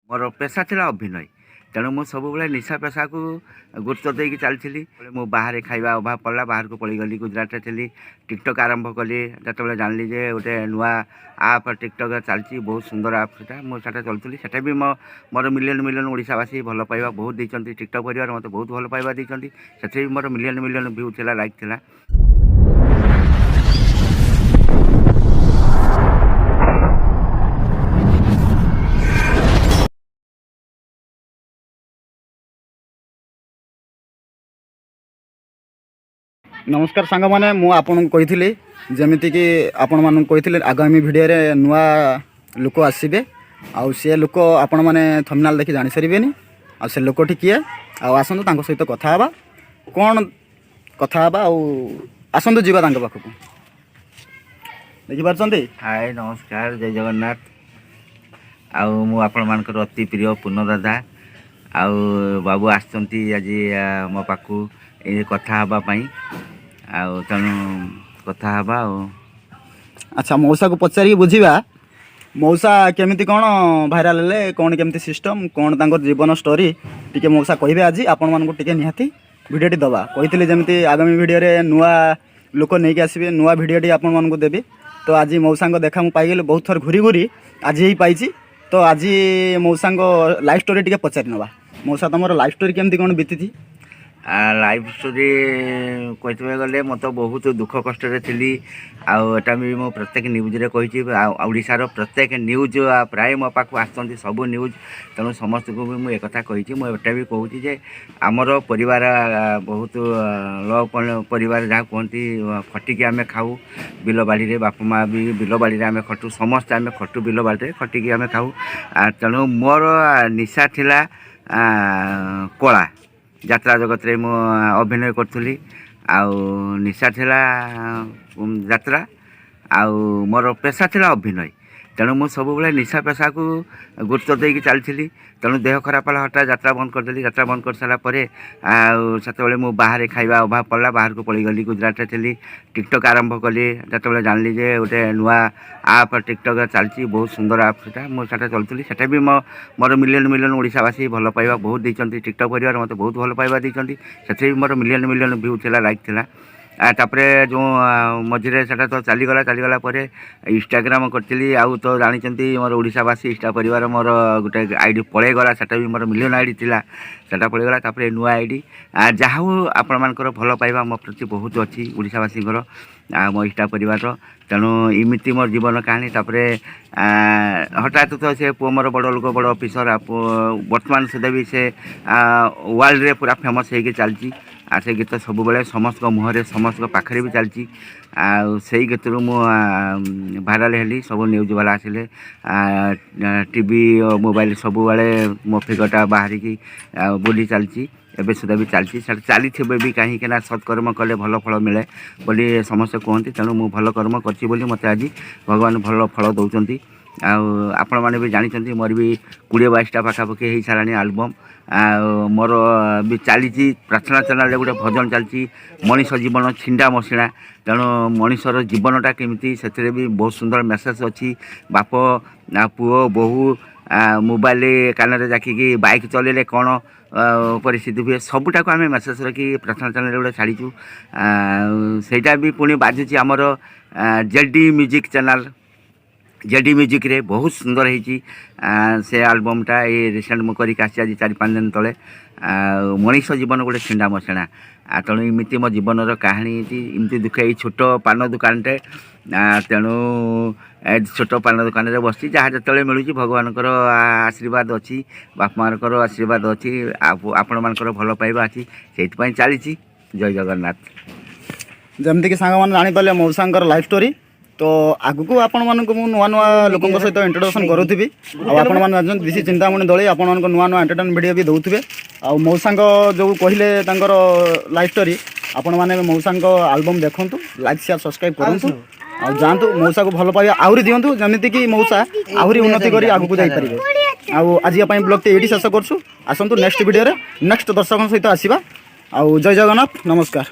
ମୋର ପେସା ଥିଲା ଅଭିନୟ। ତେଣୁ ମୁଁ ସବୁବେଳେ ନିଶା ପେଶାକୁ ଗୁରୁତ୍ୱ ଦେଇକି ଚାଲିଥିଲି। ମୁଁ ବାହାରେ ଖାଇବା ଅଭାବ ପଡ଼ିଲା, ବାହାରକୁ ପଳେଇଗଲି। ଗୁଜୁରାଟରେ ଥିଲି, ଟିକଟକ୍ ଆରମ୍ଭ କଲି। ଯେତେବେଳେ ଜାଣିଲି ଯେ ଗୋଟେ ନୂଆ ଆପ୍ ଟିକଟକ୍ ଚାଲିଛି, ବହୁତ ସୁନ୍ଦର ଆପ୍ ସେଟା, ମୁଁ ସେଟା ଚଲୁଥିଲି। ସେଟା ବି ମୋର ମିଲିୟନ ମିଲିୟନ ଓଡ଼ିଶାବାସୀ ଭଲ ପାଇବା ବହୁତ ଦେଇଛନ୍ତି। ଟିକଟକ୍ ପରିବାର ମୋତେ ବହୁତ ଭଲ ପାଇବା ଦେଇଛନ୍ତି। ସେଥିରେ ବି ମୋର ମିଲିୟନ ମିଲିୟନ ଭ୍ୟୁ ଥିଲା, ଲାଇକ୍ ଥିଲା। ନମସ୍କାର ସାଙ୍ଗମାନେ, ମୁଁ ଆପଣଙ୍କୁ କହିଥିଲି, ଯେମିତିକି ଆପଣମାନଙ୍କୁ କହିଥିଲି, ଆଗାମୀ ଭିଡ଼ିଓରେ ନୂଆ ଲୋକ ଆସିବେ। ଆଉ ସେ ଲୋକ ଆପଣମାନେ ଥମ୍ବନେଲ୍ ଦେଖି ଜାଣିସାରିବେନି ଆଉ ସେ ଲୋକଟି କିଏ। ଆଉ ଆସନ୍ତୁ, ତାଙ୍କ ସହିତ କଥା ହେବା, କ'ଣ କଥା ହେବା। ଆଉ ଆସନ୍ତୁ, ଯିବା ତାଙ୍କ ପାଖକୁ। ଦେଖିପାରୁଛନ୍ତି? ହାଏ, ନମସ୍କାର, ଜୟ ଜଗନ୍ନାଥ। ଆଉ ମୁଁ ଆପଣମାନଙ୍କର ଅତି ପ୍ରିୟ ପୂର୍ଣ୍ଣ ଦାଦା। ଆଉ ବାବୁ ଆସିଛନ୍ତି ଆଜି ମୋ ପାଖକୁ ଏ କଥା ହେବା ପାଇଁ। ଆଉ ତେଣୁ କଥା ହେବା ଆଉ। ଆଚ୍ଛା, ମଉସାକୁ ପଚାରିକି ବୁଝିବା, ମଉସା କେମିତି କ'ଣ ଭାଇରାଲ୍ ହେଲେ, କ'ଣ କେମିତି ସିଷ୍ଟମ୍, କ'ଣ ତାଙ୍କର ଜୀବନ ଷ୍ଟୋରି ଟିକେ ମଉସା କହିବେ। ଆଜି ଆପଣମାନଙ୍କୁ ଟିକେ ନିହାତି ଭିଡ଼ିଓଟି ଦେବା। କହିଥିଲି ଯେମିତି ଆଗାମୀ ଭିଡ଼ିଓରେ ନୂଆ ଲୋକ ନେଇକି ଆସିବେ, ନୂଆ ଭିଡ଼ିଓଟି ଆପଣମାନଙ୍କୁ ଦେବି। ତ ଆଜି ମଉସାଙ୍କ ଦେଖା ମୁଁ ପାଇଗଲି। ବହୁତ ଥର ଘୁରି ଘୁରି ଆଜି ହିଁ ପାଇଛି। ତ ଆଜି ମଉସାଙ୍କ ଲାଇଫ୍ ଷ୍ଟୋରି ଟିକେ ପଚାରି ନେବା। ମଉସା, ତୁମର ଲାଇଫ୍ ଷ୍ଟୋରି କେମିତି କ'ଣ ବିତିଛି? ଲାଇଫ୍ ଷ୍ଟୋରି କହିବାକୁ ଗଲେ ମୁଁ ତ ବହୁତ ଦୁଃଖ କଷ୍ଟରେ ଥିଲି। ଆଉ ଏଟା ବି ମୁଁ ପ୍ରତ୍ୟେକ ନ୍ୟୁଜ୍ରେ କହିଛି। ଆଉ ଓଡ଼ିଶାର ପ୍ରତ୍ୟେକ ନ୍ୟୁଜ୍ ପ୍ରାୟ ମୋ ପାଖକୁ ଆସୁଛନ୍ତି ସବୁ ନ୍ୟୁଜ୍। ତେଣୁ ସମସ୍ତଙ୍କୁ ବି ମୁଁ ଏକଥା କହିଛି। ମୁଁ ଏଟା ବି କହୁଛି ଯେ ଆମର ପରିବାର ବହୁତ ଲ ପରିବାର, ଯାହା କୁହନ୍ତି, ଖଟିକି ଆମେ ଖାଉ ବିଲ ବାଡ଼ିରେ। ବାପା ମା' ବି ବିଲ ବାଡ଼ିରେ ଆମେ ଖଟୁ, ସମସ୍ତେ ଆମେ ଖଟୁ, ବିଲ ବାଡ଼ିରେ ଖଟିକି ଆମେ ଖାଉ। ତେଣୁ ମୋର ନିଶା ଥିଲା କଳା, ଯାତ୍ରା ଜଗତରେ ମୁଁ ଅଭିନୟ କରୁଥିଲି। ଆଉ ନିଶା ଥିଲା ଯାତ୍ରା, ଆଉ ମୋର ପେସା ଥିଲା ଅଭିନୟ। ତେଣୁ ମୁଁ ସବୁବେଳେ ନିଶା ପେଶାକୁ ଗୁରୁତ୍ୱ ଦେଇକି ଚାଲିଥିଲି। ତେଣୁ ଦେହ ଖରାପ ହେଲା, ହଠାତ୍ ଯାତ୍ରା ବନ୍ଦ କରିଦେଲି। ଯାତ୍ରା ବନ୍ଦ କରିସାରିଲା ପରେ ଆଉ ସେତେବେଳେ ମୁଁ ବାହାରେ ଖାଇବା ଅଭାବ ପଡ଼ିଲା, ବାହାରକୁ ପଳେଇଗଲି। ଗୁଜୁରାଟରେ ଥିଲି, ଟିକଟକ୍ ଆରମ୍ଭ କଲି। ଯେତେବେଳେ ଜାଣିଲି ଯେ ଗୋଟେ ନୂଆ ଆପ୍ ଟିକଟକ୍ ଚାଲିଛି, ବହୁତ ସୁନ୍ଦର ଆପ୍ ସେଟା, ମୁଁ ସେଟା ଚଲୁଥିଲି। ସେଟା ବି ମୋର ମିଲିୟନ ମିଲିୟନ ଓଡ଼ିଶାବାସୀ ଭଲ ପାଇବା ବହୁତ ଦେଇଛନ୍ତି। ଟିକଟକ୍ ପରିବାର ମୋତେ ବହୁତ ଭଲ ପାଇବା ଦେଇଛନ୍ତି। ସେଥିରେ ବି ମୋର ମିଲିୟନ ମିଲିୟନ ଭ୍ୟୁ ଥିଲା, ଲାଇକ୍ ଥିଲା। ତାପରେ ଯେଉଁ ମଝିରେ ସେଟା ତ ଚାଲିଗଲା। ଚାଲିଗଲା ପରେ ଇନଷ୍ଟାଗ୍ରାମ କରିଥିଲି। ଆଉ ତ ଜାଣିଛନ୍ତି ମୋର ଓଡ଼ିଶାବାସୀ, ଇନଷ୍ଟା ପରିବାର, ମୋର ଗୋଟେ ଆଇଡ଼ି ପଳେଇଗଲା। ସେଟା ବି ମୋର ମିଲିୟନ ଆଇଡ଼ି ଥିଲା, ସେଟା ପଳେଇଗଲା। ତାପରେ ନୂଆ ଆଇଡ଼ି। ଯାହା ହଉ, ଆପଣମାନଙ୍କର ଭଲ ପାଇବା ମୋ ପ୍ରତି ବହୁତ ଅଛି, ଓଡ଼ିଶାବାସୀଙ୍କର ଆଉ ମୋ ଇନଷ୍ଟା ପରିବାରର। ତେଣୁ ଏମିତି ମୋର ଜୀବନ କାହାଣୀ। ତାପରେ ହଠାତ୍ ତ ସେ ପୁଅ ମୋର ବଡ଼ ଲୋକ, ବଡ଼ ଅଫିସର। ବର୍ତ୍ତମାନ ସୁଦ୍ଧା ବି ସେ ୱାର୍ଲଡ଼ରେ ପୁରା ଫେମସ୍ ହେଇକି ଚାଲିଛି। ଆଉ ସେ ଗୀତ ସବୁବେଳେ ସମସ୍ତଙ୍କ ମୁହଁରେ, ସମସ୍ତଙ୍କ ପାଖରେ ବି ଚାଲିଛି। ଆଉ ସେଇ ଗୀତରୁ ମୁଁ ଭାଇରାଲ୍ ହେଲି। ସବୁ ନ୍ୟୁଜ୍ ବାଲା ଆସିଲେ, ଟିଭି, ମୋବାଇଲ ସବୁବେଳେ ମୋ ଫିଗରଟା ବାହାରିକି ଆଉ ବୁଲି ଚାଲିଛି। ଏବେ ସୁଦ୍ଧା ବି ଚାଲିଛି, ସେଟା ଚାଲିଥିବ ବି। କାହିଁକି ନା ସତ୍କର୍ମ କଲେ ଭଲ ଫଳ ମିଳେ ବୋଲି ସମସ୍ତେ କୁହନ୍ତି। ତେଣୁ ମୁଁ ଭଲ କର୍ମ କରିଛି ବୋଲି ମୋତେ ଆଜି ଭଗବାନ ଭଲ ଫଳ ଦେଉଛନ୍ତି। ଆଉ ଆପଣମାନେ ବି ଜାଣିଛନ୍ତି, ମୋର ବି 20-22ଟା ପାଖାପାଖି ହେଇସାରିଲାଣି ଆଲବମ୍। ଆଉ ମୋର ବି ଚାଲିଛି ପ୍ରାର୍ଥନା ଚ୍ୟାନେଲ୍ରେ ଗୋଟେ ଭଜନ ଚାଲିଛି, ମଣିଷ ଜୀବନ ଛିଣ୍ଡା ମସିଣା। ତେଣୁ ମଣିଷର ଜୀବନଟା କେମିତି, ସେଥିରେ ବି ବହୁତ ସୁନ୍ଦର ମେସେଜ୍ ଅଛି। ବାପ ଆଉ ପୁଅ ବୋହୂ ମୋବାଇଲ କାନରେ ଜାକିକି ବାଇକ୍ ଚଲେଇଲେ କ'ଣ ପରିସ୍ଥିତି ହୁଏ, ସବୁଟାକୁ ଆମେ ମେସେଜ୍ ରଖି ପ୍ରାର୍ଥନା ଚ୍ୟାନେଲ୍ରେ ଗୋଟେ ଛାଡ଼ିଛୁ। ଆଉ ସେଇଟା ବି ପୁଣି ବାଜୁଛି ଆମର ଜେଡି ମ୍ୟୁଜିକ୍ ଚ୍ୟାନେଲ୍, ଜେଡି ମ୍ୟୁଜିକ୍ରେ ବହୁତ ସୁନ୍ଦର ହେଇଛି ସେ ଆଲବମ୍ଟା। ଏଇ ରିସେଣ୍ଟ ମୁଁ କରିକି ଆସିଛି ଆଜି 4-5 ଦିନ ତଳେ। ଆଉ ମଣିଷ ଜୀବନ ଗୋଟେ ଛିଣ୍ଡା ମସିଣା। ଆଉ ତେଣୁ ଏମିତି ମୋ ଜୀବନର କାହାଣୀ ହେଇଛି। ଏମିତି ଦୁଃଖ, ଏଇ ଛୋଟ ପାନ ଦୋକାନଟେ। ତେଣୁ ଏ ଛୋଟ ପାନ ଦୋକାନରେ ବସିଛି, ଯାହା ଯେତେବେଳେ ମିଳୁଛି। ଭଗବାନଙ୍କର ଆଶୀର୍ବାଦ ଅଛି, ବାପା ମାଆଙ୍କର ଆଶୀର୍ବାଦ ଅଛି, ଆଉ ଆପଣମାନଙ୍କର ଭଲ ପାଇବା ଅଛି, ସେଇଥିପାଇଁ ଚାଲିଛି। ଜୟ ଜଗନ୍ନାଥ। ଯେମିତିକି ସାଙ୍ଗମାନେ ଜାଣିପାରିଲେ ମଉସାଙ୍କର ଲାଇଫ୍ ଷ୍ଟୋରି। ତ ଆଗକୁ ଆପଣମାନଙ୍କୁ ମୁଁ ନୂଆ ନୂଆ ଲୋକଙ୍କ ସହିତ ଇଣ୍ଟ୍ରୋଡକ୍ସନ୍ କରୁଥିବି। ଆଉ ଆପଣମାନେ ଜାଣିଛନ୍ତି, ବେଶୀ ଚିନ୍ତାମଣି ଦଳେଇ ଆପଣମାନଙ୍କ ନୂଆ ନୂଆ ଏଣ୍ଟରଟେନ୍ ଭିଡ଼ିଓ ବି ଦେଉଥିବେ। ଆଉ ମଉସାଙ୍କ ଯେଉଁ କହିଲେ ତାଙ୍କର ଲାଇଫ୍ ଷ୍ଟୋରି, ଆପଣମାନେ ମଉସାଙ୍କ ଆଲବମ୍ ଦେଖନ୍ତୁ, ଲାଇକ୍, ସେୟାର, ସବସ୍କ୍ରାଇବ୍ କରନ୍ତୁ। ଆଉ ଯାଆନ୍ତୁ, ମଉସାକୁ ଭଲ ପାଇବା ଆହୁରି ଦିଅନ୍ତୁ, ଯେମିତିକି ମଉସା ଆହୁରି ଉନ୍ନତି କରି ଆଗକୁ ଯାଇପାରିବେ। ଆଉ ଆଜିକା ପାଇଁ ବ୍ଲଗ୍ଟି ଏଇଠି ଶେଷ କରୁଛୁ। ଆସନ୍ତୁ, ନେକ୍ସଟ ଭିଡ଼ିଓରେ ନେକ୍ସଟ ଦର୍ଶକଙ୍କ ସହିତ ଆସିବା। ଆଉ ଜୟ ଜଗନ୍ନାଥ, ନମସ୍କାର।